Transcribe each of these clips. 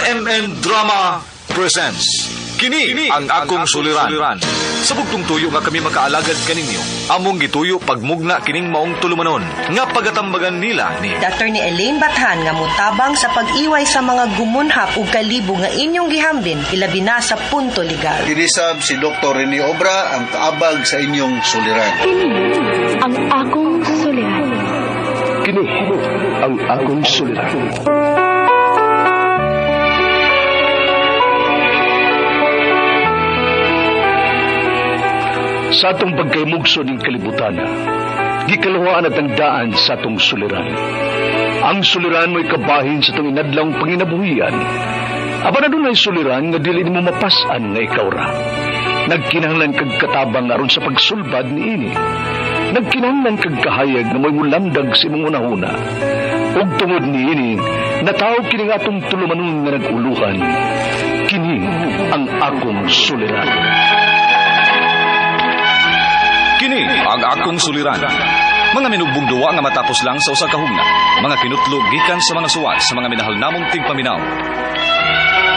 RMN Drama presents Kini ang akong suliran. Sa bugtong tuyo nga kami makaalagad kaninyo, among gituyo pagmugna kining maong tulumanon nga pagatambagan nila ni Attorney Elaine Bathan nga mutabang sa pag-iway sa mga gumunhap ug kalibo nga inyong gihambin ilabi na sa punto legal. Kinisab si Dr. Rene Obra ang kaabag sa inyong suliran. Kini ang akong suliran. Kini ang akong suliran. Sa atong pagkaymugso ning kalibutan, gikaluhaan at ang daan sa atong suliran. Ang suliran mo'y kabahin sa atong inadlawng panginabuhian. Apan adunay suliran nga dili nimo mapas-an nga ikaw ra. Nagkinahanglan kag katabang aron sa pagsulbad niini. Nagkinahanglan kag kahayag nga mo'y mulamdag sa imong hunahuna. Ug tungod niini, natawag kini nga atong tulumanon nga nag-uluhan. Kini ang akong suliran. Kini ang akong suliran. Mga minugbong duwa nga matapos lang sa usa ka hugna. Mga kinutlo gikan sa mga suwat sa mga minahal namong tigpaminaw.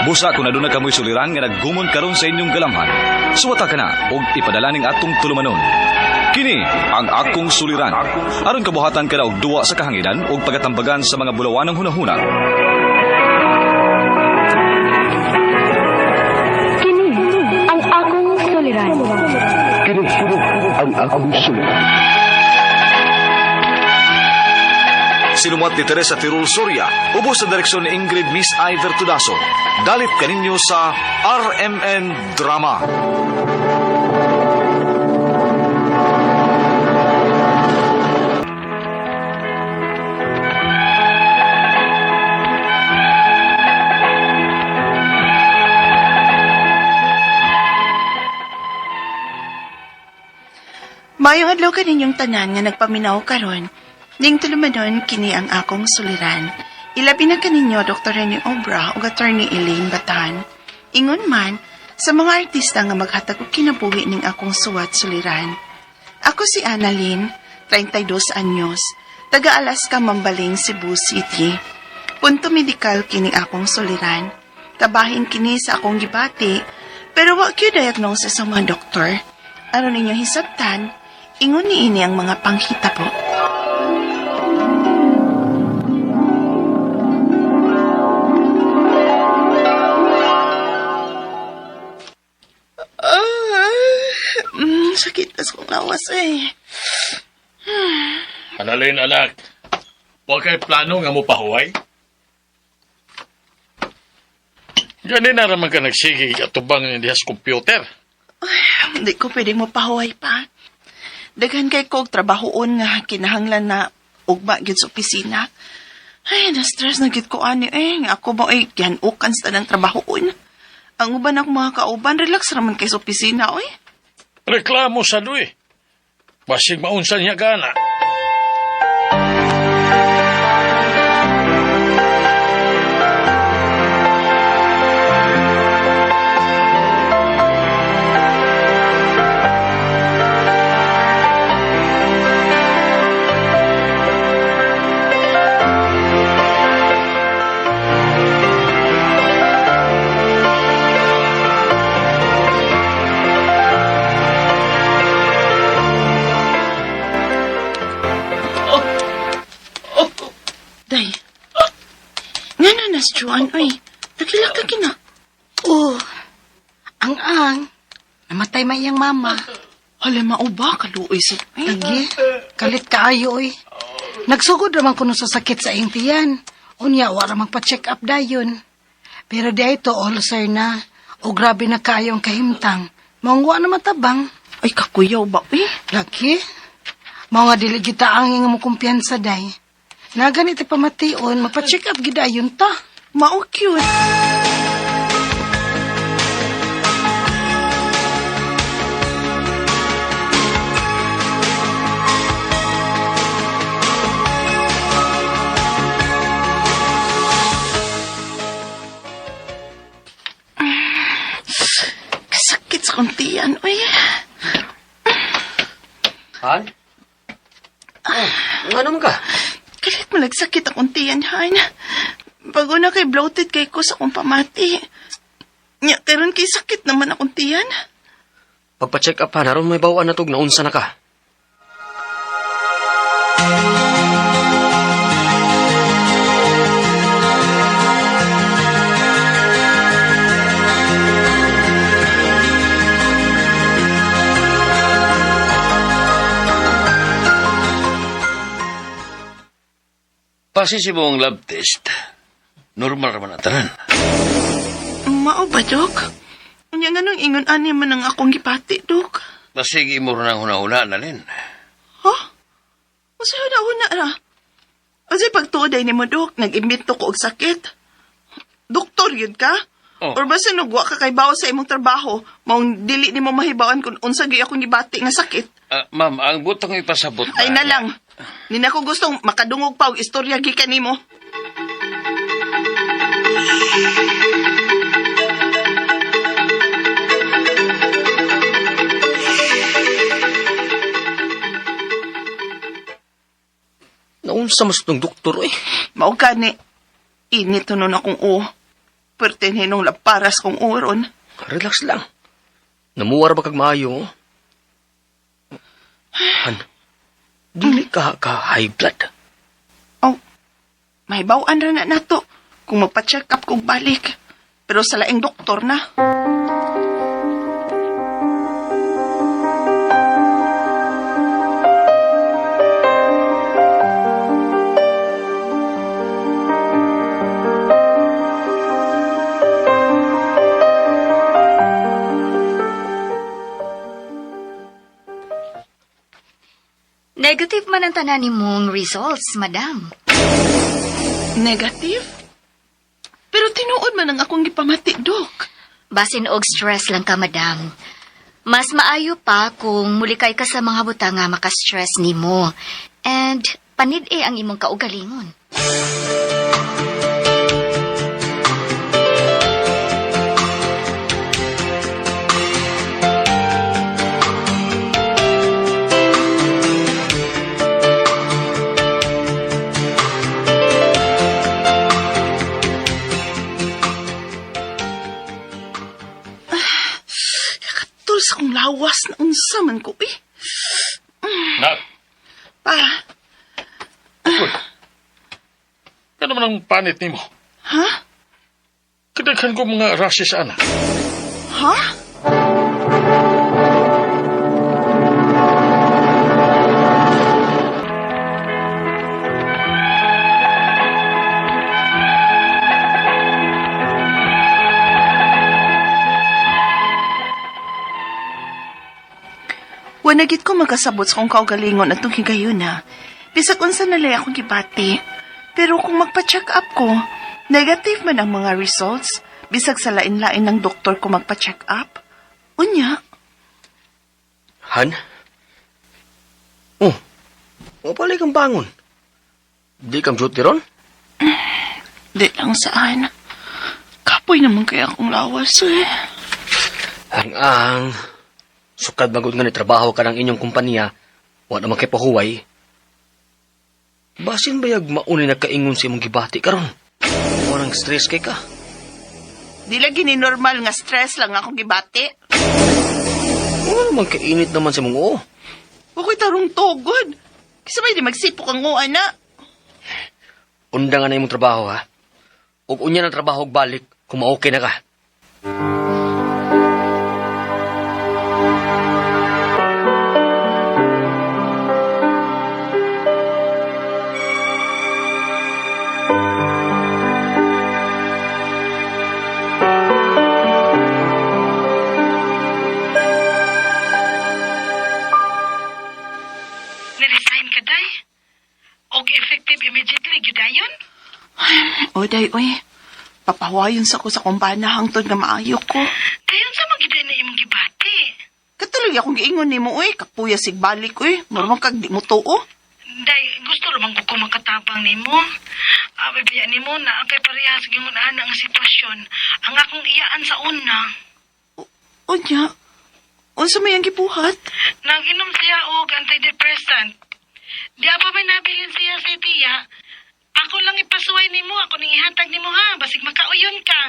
Busa kung aduna kamoy suliran nga naggumon karon sa inyong galamhan. Suwata ka na og ipadala ning atong tulumanon. Kini ang akong suliran. Aron kabuhatan ka na og duwa sa kahanginan ug pagatambagan sa mga bulawanang hunahuna. Kini ang akong suliran. Kini ang akong suliran. Sinumuat ni Teresa Tirul Soria, ubos sa direksyon ni Ingrid Miss Iver Tudaso. Dalit kaninyo sa RMN Drama. Maayong adlaw kaninyong tanan nga nagpaminaw karon. Ning tulumanon kini ang akong suliran. Ilabi na kaninyo Dr. Rene Obra ug Attorney Elaine Batan. Ingon man sa mga artista nga maghatag og kinabuhi ning akong suwat suliran. Ako si Annalyn, 32 anyos, taga Alaska, Mambaling, Cebu City. Punto medikal kini akong suliran. Kabahin kini sa akong gibati, pero wa gyud diagnosis sa mga doktor. Aron ninyo hisabtan, ingon niini ang mga panghitabo. Sakit na sa kong lawas eh. Analin, anak. Huwag kay plano nga mo pahuway. Ganin na naman ka nagsige atubang diha sa computer. Hindi ko pwede mo pahuway pa. Daghan kay kog trabahoon nga kinahanglan na ugma gyud sa opisina. Ay, na-stress na gyud ko ani eh. Nga ako ba ay gihanukan sa tanang trabahoon. Ang uban ako mga kauban, relax raman kay sa opisina, oy. Reklamo sa duwi. Basig maunsa niya gana. Day. Nga na nas, Juan, oy. Nagilak ka kina. Oh, ang-ang. Namatay man iyang mama. Hala, mao ba? Kaluoy sa... Ay, Lagi, kalit kaayo oy. Nagsugod raman kuno sa sakit sa iyang tiyan. Unya, wa ra magpa-check up dayon. Pero di ito, ulcer na. O grabe na kaayo ang kahimtang. Maungwa na matabang. Ay, kakuyaw ba, uy? Lagi, mao nga dili kita ang nga mo kumpiyansa day. Na ganit pamation, magpa-check up gid ayon ta. Mao cute. Kasakit sa kuntian, uy. Han? Oh, ano man ka? Kalit mo nagsakit ang kuntian, Han. Pag una kay bloated kay ko sa akong pamati. Nya, karon kay sakit naman akong tiyan. Pagpa-check up ha, naroon may bawaan na tog naunsa na ka. Pasi si mong lab test. Normal raman ang tanan. Mao ba, Dok? Unya nga nung ingon ani man ang akong gipati, Dok. Basig imo rin ang huna-huna na rin. Ha? Unsay huna-huna ra? Unsay pagtuod ay nimo, Dok? Nag-imbento ko og sakit. Doktor yun ka? Oh. Or basta nugwa ka kay bawo sa imong trabaho, maong dili nimo mahibawan kung unsa gyud akong gibati nga sakit. Ah, ma'am, ang butang ipasabot na. Ay na lang. Ni na ko gustong makadungog pa og istorya gikan nimo. Naunsa mas tong doktor eh. Mao gani. Init nun akong o. Pertin hinong laparas kong uron. Relax lang. Namuwar ba kag maayo? Han, dili ka ka high blood. Oh, may bawaan ra na nato kung magpa-check up kong balik. Pero sa laing doktor na. Negative man ang tanan nimong results, madam. Negative? Pero tinuod man ang akong gipamati, Dok. Basin og stress lang ka, madam. Mas maayo pa kung mulikay ka sa mga butang nga makastress nimo. And panid-e ang imong kaugalingon. Katul sa kong lawas na unsa man ko, eh. Na, Pa, kano man ang panit nimo? ha? Kadaghan ko mga rashes, ana. Ha? Wanagit ko magkasabot sa kong kaugalingon at itong higayon na. Bisag unsa nalay akong gibati. Pero kung magpa-check up ko, negative man ang mga results. Bisag sa lain-lain ng doktor ko magpa-check up. Unya, Han? Oh, wapalay kang bangon. Di kang duty ron? di lang saan. Kapoy naman kaya akong lawas eh. Ang ang, sukad magod nga ni trabaho ka ng inyong kumpanya, wa naman kay pahuway. Basin bayag mauni na kaingon sa imong gibati karon. Walang stress kay ka. Di lagi ni normal nga stress lang akong gibati. Wala naman kainit naman sa imong oo. Huwag tarong tugod. Kasi may di magsipok ang uan na. Unda nga na imong trabaho ha. Ug unya ng trabaho og balik kung ma-okay na ka. Niresign ka, day? Og effective immediately, gyud dayon? O day, oy. Papawayon sa ko sa kumpana hangtod nga maayo ko. Dayon sa magiday na imong gibati. Katuloy akong giingon nimo, oy. Kapuya sig balik, oy. Murmang kag di mo tuo. Day, gusto lamang ko makatabang nimo. Abi biya nimo na kay parehas gyud ana ang sitwasyon. Ang akong iyaan sa una. Unya, unsa may ang gibuhat? Nag-inom siya og antidepressant. Di pa may nabilin siya sa tiya. Ako lang ipasuway nimo, ako ning ihatag nimo ha, basig makauyon ka.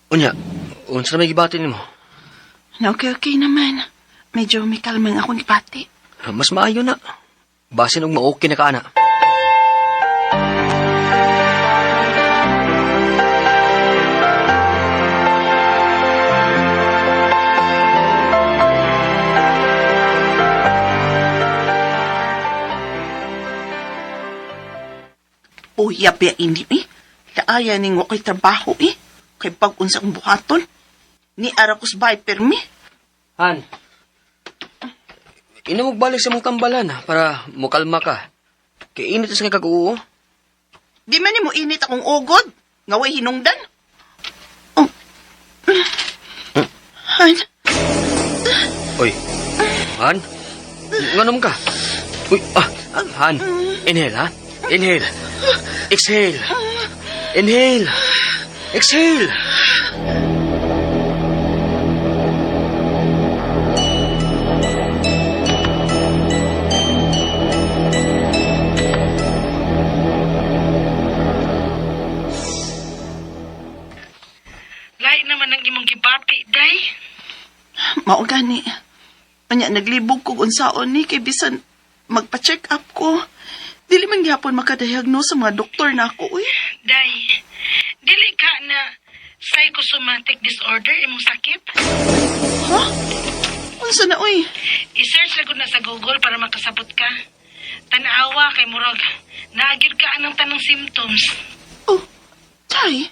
Unya, unsa na may gibati nimo? Na okay, okay naman. Medyo may kalmang akong gibati. Mas maayo na. Basin og ma-okay na ka ana. Uyab ya ini eh. Kaaya ning wako'y trabaho eh. Kay pag unsa akong buhaton. Ni ara ko sa bahay permi. Han. Ina mo balik sa mong kambalan ha, para mukalma ka. Kay init sa kag-uo. Di man nimo init akong ugod. Nga way hinungdan. Oh. Han, Oy. Han? Nganom ka? Uy, ah, Han. Inhale, ha? Inhale. Exhale. Inhale. Exhale. Lahi naman ang imong gibati, day. Mao gani. Unya naglibog kog unsaon ni kay bisan magpa-check up ko. Dili man gihapon makadiagnose sa mga doktor na ako uy. Day, dili ka na psychosomatic disorder imong sakit? Ha? Unsa na uy? I-search na gud na sa Google para makasabot ka. Tanawa kay murag, naagid ka anang tanang symptoms. Oh, tay.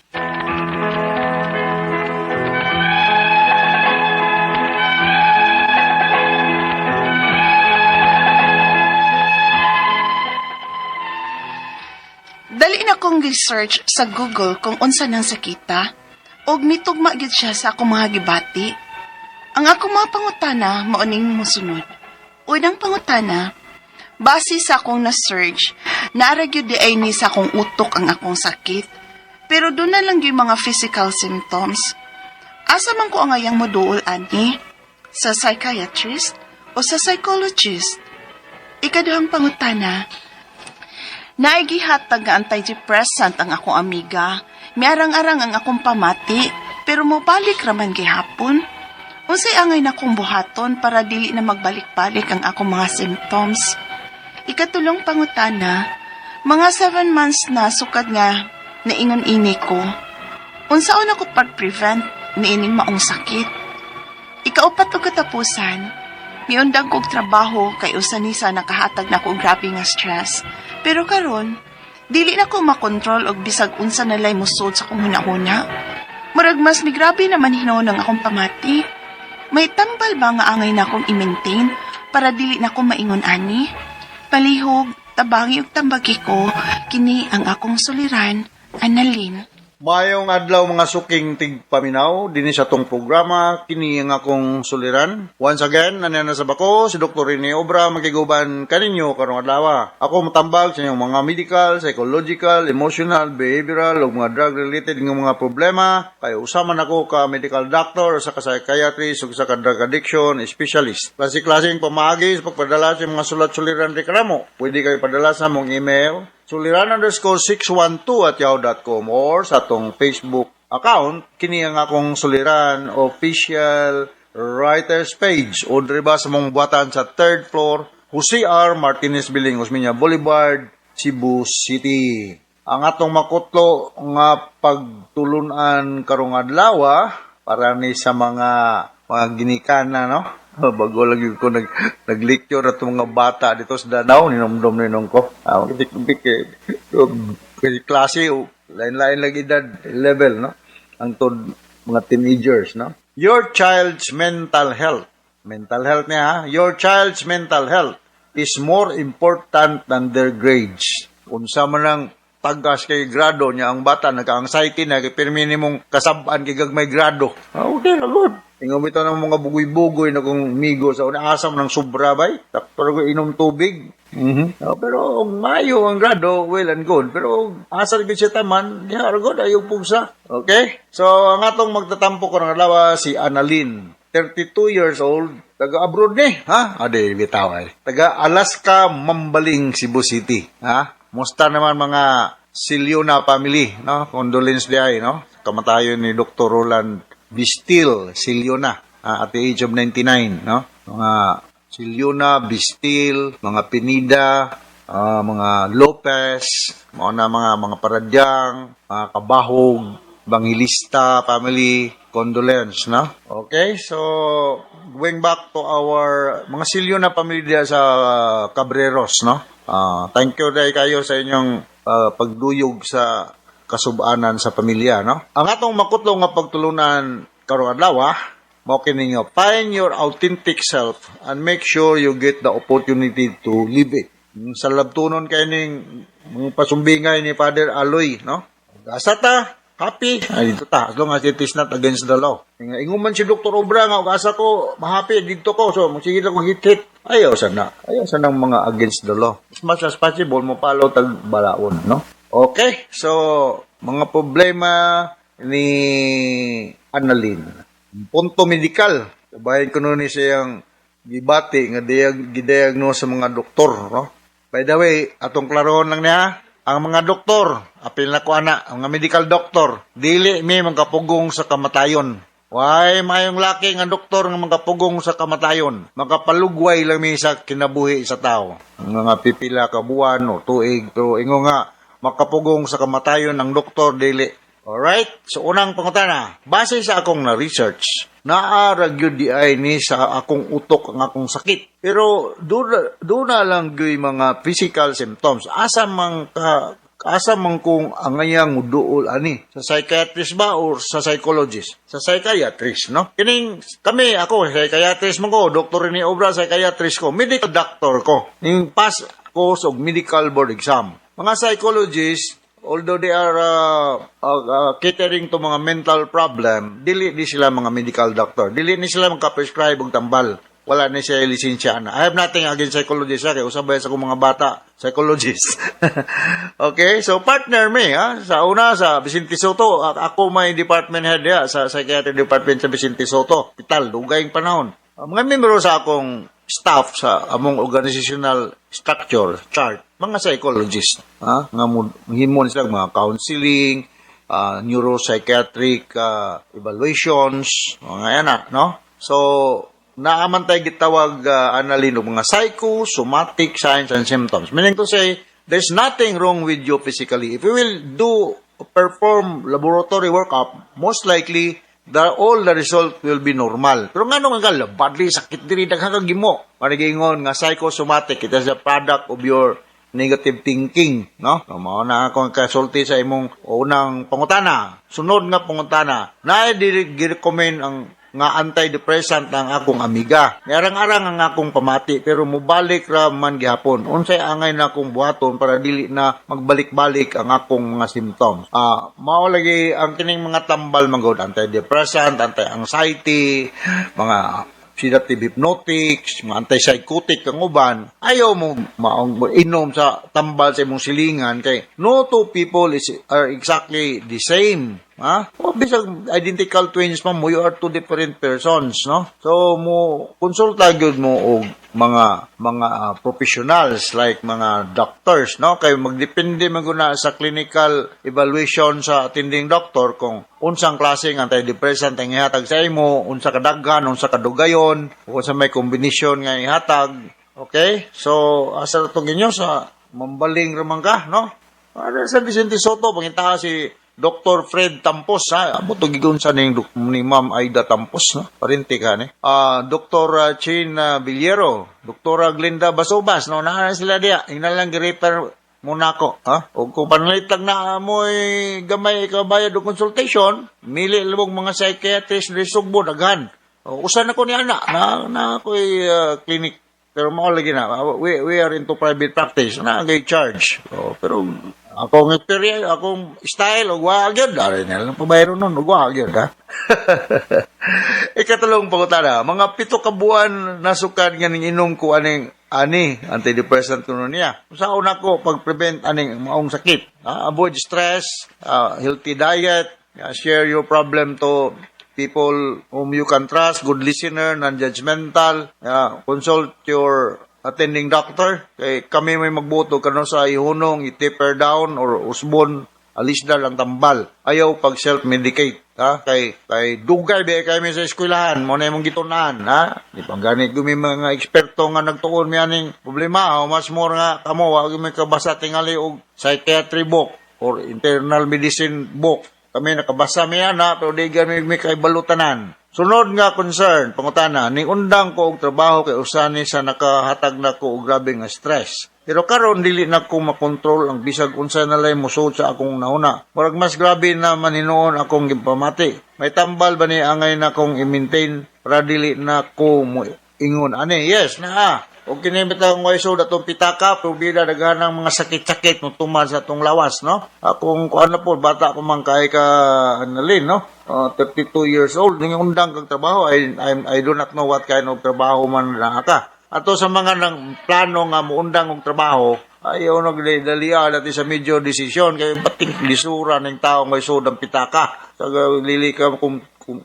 Dali na kong gi-search sa Google kung unsa nang sakita og nitugma gyud siya sa akong mga gibati. Ang akong mga pangutana mao ning mosunod. Unang pangutana, base sa akong na-search, naara gyud di ay ni sa akong utok ang akong sakit. Pero doon na lang yung mga physical symptoms. Asa man ko ang ayang moduol ani? Sa psychiatrist o sa psychologist? Ikaduhang pangutana, naigihatag nga antidepressant ang akong amiga. Miarang-arang ang akong pamati, pero mobalik raman gihapon. Unsay angay na kong buhaton para dili na magbalik-balik ang akong mga symptoms. Ikatulong pangutana, mga 7 months na sukad nga naingon ini ko. Unsaon ako pag-prevent niining maong sakit? Ikaupat og katapusan, miundang kog trabaho kay usa ni sa nakahatag na og grabe nga stress. Pero karon, dili na ko makontrol og bisag unsa nalay mosud sa akong hunahuna. Murag mas migrabe naman hinuon ang akong pamati. May tambal ba nga angay na akong i-maintain para dili na ko maingon ani? Palihog, tabangi ug tambagi ko, kini ang akong suliran, Annalyn. Mayong adlaw mga suking tigpaminaw dinhi sa atong programa kini ang akong suliran. Once again, naniya na sa bako si Dr. Rene Obra makiguban kaninyo karong adlaw. Ako motambag sa inyong mga medical, psychological, emotional, behavioral ug mga drug related nga mga problema. Kay usa man ako ka medical doctor, usa ka psychiatrist ug usa ka drug addiction specialist. Klase-klaseng pamaagi sa pagpadala sa mga sulat suliran reklamo. Pwede kayo padala sa among email suliran_612@yahoo.com or sa atong Facebook account, kini ang akong Suliran official writers page o diri ba sa mong buhatan sa third floor, Jose R. Martinez Building, Osmeña Boulevard, Cebu City. Ang atong makutlo nga pagtulunan karong adlaw para ni sa mga ginikana, no? Bago lagi ko nag-lecture at mga bata dito sa Danau, ninomdom ninong ko. Ah, eh, kasi klase, oh, lain-lain lagi edad level, no? Ang tod mga teenagers, no? Your child's mental health. Mental health niya, ha? Your child's mental health is more important than their grades. Unsa man ang tagas kay grado niya ang bata nagka-anxiety na kay pirmi nimong kasab-an kay gagmay grado. Ah, okay na good. Ingon bitaw ng mga bugoy-bugoy na kung migo sa una asam ng sobra bay. Pero kung inom tubig. Oh, pero og maayo ang grado, well and good. Pero og asa gyud siya taman, diha ra gud ayaw pugsa. Okay? So ang atong magtatampo karong adlaw si Annalyn, 32 years old, taga abroad ni, ha? Ade bitaw ay. Taga Alaska, Mambaling, Cebu City, ha? Musta naman mga Siliona family, no? Condolence di ay, no? Kamatayon ni Dr. Roland Bistil Siliona at the age of 99, no? Mga Siliona, Bistil, mga Pinida, mga Lopez, mga na mga Paradyang, mga Kabahog, Bangilista family, condolence, no? Okay, so going back to our mga Siliona family diya sa Cabreros, no? Thank you dahil kayo sa inyong pagduyog sa kasubanan sa pamilya, no? Ang atong makutlo nga pagtulunan karong adlaw, mao kini nga find your authentic self and make sure you get the opportunity to live it. Sa labtunon kay ning mga pasumbingay ni Father Aloy, no? Asa ta, happy, ay dito ta, as long as it is not against the law. Nga ingon man si Dr. Obra nga og asa ko, mahappy didto ko, so sige lang ko hit-hit. Ayaw sana. Ayaw sana ang mga against the law. As much as possible, mo follow tag balaon, no? Okay, so mga problema ni Annalyn. Punto medikal. Bahin ko ni siyang gibati nga gidiagnose sa mga doktor, no? By the way, atong klarohon lang niya, ang mga doktor, apil na ko ana, ang mga medical doctor, dili mi magkapugong sa kamatayon. Way mayong laki nga doktor nga magkapugong sa kamatayon. Makapalugway lang mi sa kinabuhi sa tao. Ang mga pipila ka buwan o tuig, pero ingo nga makapugong sa kamatayon ang doktor dili. Alright? So unang pangutana, base sa akong na research, naa ra gyud di ay ni sa akong utok ang akong sakit. Pero do na lang gyud mga physical symptoms. Asa man kung angayang muduol ani sa psychiatrist ba or sa psychologist? Sa psychiatrist, no? Kining kami, ako psychiatrist man ko, doktor ni Obra psychiatrist ko, medical doctor ko. Ning pass ko og medical board exam. Mga psychologists, although they are catering to mga mental problem, dili di sila mga medical doctor. Dili ni sila maka-prescribe og tambal. Wala ni siya lisensya na. I have nothing against psychologists, ha, kay usab sa akong mga bata, psychologist. Okay, so partner me, ha, sa una sa Vicente Soto, ako may department head ya sa psychiatry department sa Vicente Soto, hospital, dugayng panahon. Ang mga membro sa akong staff sa among organizational structure chart, mga psychologist, ha, nga mo himo ni sila mga counseling, neuropsychiatric evaluations, mga yan na, no? So naaman tayo gitawag analin og mga psychosomatic signs and symptoms. Meaning to say, there's nothing wrong with you physically. If you will do perform laboratory workup, most likely all the result will be normal. Pero ngano nga badly sakit diri, daghan kag gimo. Panigingon nga psychosomatic, it is a product of your negative thinking, no? So, mao na akong kasulti sa imong unang pangutana. Sunod nga pangutana, naay diri gi-recommend ang nga antidepressant ang akong amiga. Niarang-arang ang akong pamati pero mubalik ra man gihapon. Unsay angay na akong buhaton para dili na magbalik-balik ang akong mga symptoms? Mao lagi ang kining mga tambal man gud, antidepressant, anti-anxiety, mga sedative hypnotics, mga antipsychotic kang uban, ayaw mo maong inom sa tambal sa imong silingan kay no two people are exactly the same. Ha? O bisag identical twins man mo, you are two different persons, no? So mo konsulta gyud mo og mga professionals like mga doctors, no? Kay magdepende man gud na sa clinical evaluation sa attending doctor kung unsang klase ng antidepressant ang ihatag sa imo, unsa kadaghan, unsa kadugayon, o unsa may combination nga ihatag. Okay? So asa to ginyo sa Mambaling raman ka, no? Para sa Vicente Soto, pangita si Dr. Fred Tampos, ha? Amo to gigon sa ni Ma'am Aida Tampos, no? Parente ka, ni. Dr. Chin Villero, Dr. Glenda Basobas, no? Naa sila diya. Ingnan lang gi-refer muna ko, ha? O kung panalitag na mo'y gamay ikabayad og consultation, mili labog mga psychiatrist ni Sugbo, daghan. O, usa na ko ni ana, na ako'y clinic. Pero mao lagi na, we are into private practice, na kay charge. O, pero akong experience, akong style, og wa gyud, ari na lang pabayro nun, og wa gyud, ha? Ikatulong pangutana, mga 7 ka buwan nasukad nga ning inom ko aning ani antidepressant kuno niya. Sa una ko pag-prevent aning maong sakit. Avoid stress, healthy diet, share your problem to people whom you can trust, good listener, non-judgmental, consult your attending doctor. Kay kami may magbuto kano sa ihunong, i-taper down or usbon, alis na lang tambal. Ayaw pag self-medicate. Ha? Kay dugay ba kay mi sa eskwelahan, mo na imong gitunan, ha? Di pa gani gumi mga eksperto nga nagtuon mi aning problema, ha? Mas more nga kamo wa mi kabasa tingali og psychiatry book or internal medicine book. Kami nakabasa mi ana, pero di gani mi kay balutanan. Sunod nga concern, pangutana, ni undang ko og trabaho kay usa ni sa nakahatag na ko og grabe nga stress. Pero karon dili na ko makontrol ang bisag unsa na lay mosud sa akong nauna. Murag mas grabe na man hinuon akong gipamati. May tambal ba ni angay na kong i-maintain para dili na ko mo ingon ani? Yes, naa. Og kini bitaw ang isod atong pitaka, pero bida daghan ang mga sakit-sakit mo tuman sa atong lawas, no? Akong kuan na po, bata ko man kay ka analin, no? 32 years old, ning undang kag trabaho, I do not know what kind of trabaho man na ka. Ato sa mga nang plano nga muundang og trabaho, ayaw nagdalia dati sa medyo desisyon kay bating lisura ning tao nga isod ang pitaka. Sa lili ka kung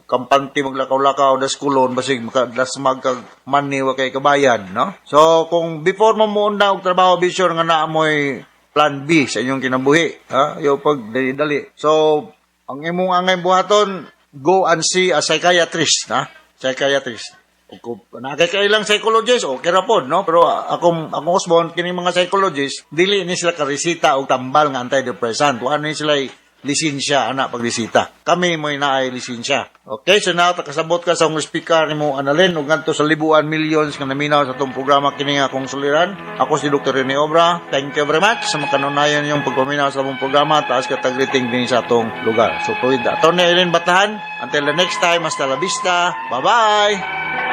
kampante maglakaw-lakaw das kulon, basig makadasmag kag money wa kay kabayan, no? So kung before mo muundang og trabaho, be sure nga naa mo'y plan B sa inyong kinabuhi, ha? Ayaw pag dali-dali. So ang imong angay buhaton, go and see a psychiatrist, ha? Psychiatrist. O kung nakakailang psychologist, okay ra pod, no? Pero akong usbon, kini mga psychologist, dili ni sila karesita og tambal nga antidepressant. Wa ni sila lisensya ana pagresita. Kami mo'y naay lisensya. Okay, so now kasabot ka sa akong speaker nimo, Analin, ug ngadto sa libuan millions nga naminaw sa atong programa kini nga akong suliran. Ako si Dr. Rene Obra. Thank you very much sa makanunayan yung pagpaminaw sa among programa. Taas ka tag-greeting din sa atong lugar. So, with Atty. Ellen Batahan, until the next time, hasta la vista. Bye-bye!